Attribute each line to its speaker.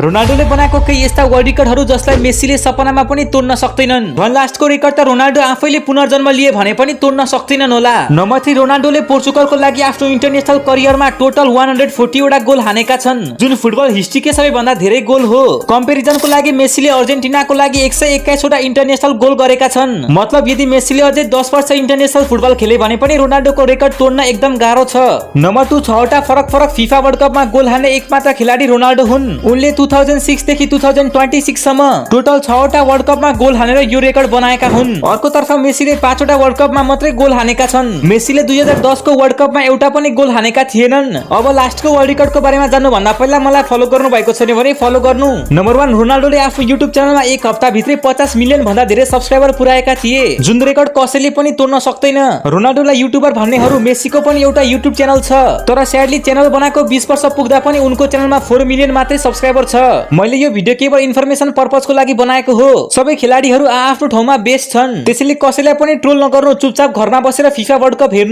Speaker 1: रोनाल्डोले बनाएको केही यस्ता वर्ल्ड रेकर्डहरू जसलाई मेस्सीले सपनामा पनि तोड्न सक्दैनन्। भन लास्टको रेकर्ड त रोनाल्डो आफैले पुनर्जन्म लिए भने पनि तोड्न सक्दैनन् होला। नम्बर 3 रोनाल्डोले पोर्चुगलको लागि आफ्नो इन्टरनेशनल करियरमा टोटल 140 वटा गोल हानेका छन्, जुन फुटबल हिस्ट्रीकै सबैभन्दा धेरै गोल हो। कम्पेरिजनको लागि मेस्सीले अर्जेन्टिनाको लागि 121 वटा इन्टरनेशनल गोल गरेका छन्। मतलब यदि मेस्सीले अझै 10 वर्ष इन्टरनेशनल फुटबल खेले भने पनि रोनाल्डोको रेकर्ड तोड्न एकदम गाह्रो छ। नम्बर 2 6 वटा फरक फिफा वर्ल्ड कपमा गोल हान्ने एकमात्र खेलाडी रोनाल्डो हुन्। उनले 2006 देखि 2026 सम्म टोटल 6 वटा वर्ल्ड कपमा गोल हानेर यो रेकर्ड बनाएका हुन्। अर्कोतर्फ मेस्सीले 5 वटा वर्ल्ड कपमा मात्रै गोल हानेका छन्। मेस्सीले 2010 को वर्ल्ड कपमा एउटा पनि गोल हानेका थिएनन्। अब लास्टको वर्ल्ड रेकर्डको बारेमा जान्नु भन्दा पहिला मलाई फलो गर्नु भएको छैन भने फलो गर्नु। नम्बर 1 रोनाल्डोले आफ्नो युट्युब च्यानलमा एक हप्ता भित्रै 50 मिलियन भन्दा धेरै सब्स्क्राइबर पुर्याएका थिए, जुन रेकर्ड कसैले पनि तोड्न सक्दैन। रोनाल्डोलाई युट्युबर भन्नेहरू मेस्सीको पनि एउटा युट्युब च्यानल छ, तर स्याडली च्यानल बनाएको 20 वर्ष पुग्दा पनि उनको च्यानलमा 4 मिलियन मात्रै सब्स्क्राइबर छ। मैले यो भिडियो केवल इन्फर्मेसन पर्पजको लागि बनाएको हो। सबै खेलाडीहरू आफ्नो ठाउँमा बेस्ट छन्, त्यसैले कसैलाई पनि ट्रोल नगर्नु, चुपचाप घरमा बसेर फिफा वर्ल्ड कप हेर्नु।